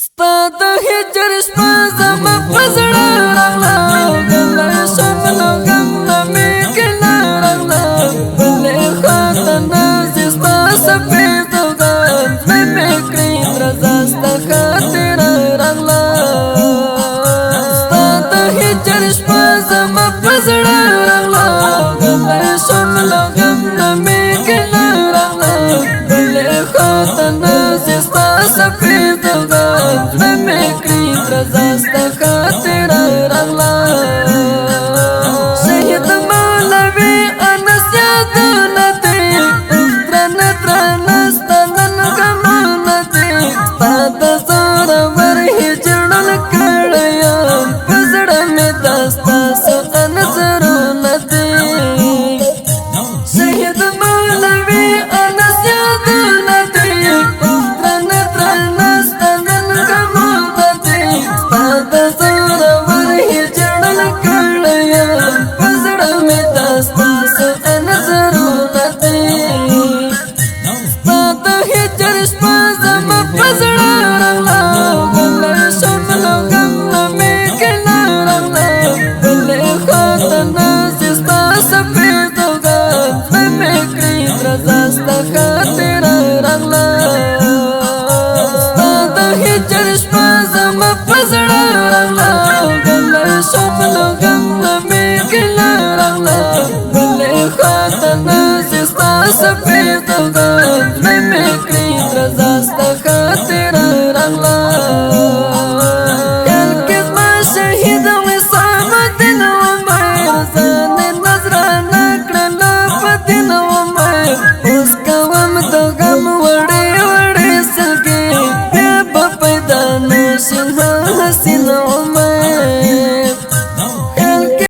ستا د هجر شپه زما په زړه راغله، غلی شوم له غم نه مې کله راغله. بلې خواته نه ځي ستا سپېد غم، زړه مې کړې درزا ستا خاطره راغله. ستا د هجر شپه زما په زړه راغله، غلی شوم له غم نه مې کله راغله. بلې خواته نه ځي ستا سپېد غم، زړه مې کړې درزا ستا خاطره راغله. شهید مولوي انس یادونه دي، درنه درنه ستا نن غمونه دي. ستا د زورور هجران کړی یم، په زړه مې دا ستاسو انځورونه دي. شهید مولوي انس یادونه دي، درنه درنه ستا نن غمونه دي. ستا د زورور هجران کړی یم، په زړه مې دا ستاسو انځورونه دي. ستا د هجر شپه زما په زړه راغله، غلی شوم له غم نه مې کله راغله. بلې خواته نه ځي ستا سپېد غم، زړه مې کړې درزا ستا خاطره راغله. ستا د هجر شپه زما په زړه راغله، غلی شوم له غم نه مې کله راغله. بلې خواته نه ځي ستا سپېد غم، زړه مې کړې درزا ستا خاطره راغله. خیال کې زما شهید عصام الدین عمر، ځان نذرانه کړله په دین عمر. اوس کوم د غم وړې وړې سلګۍ، بیا به پیدا نه شي حسین عمر.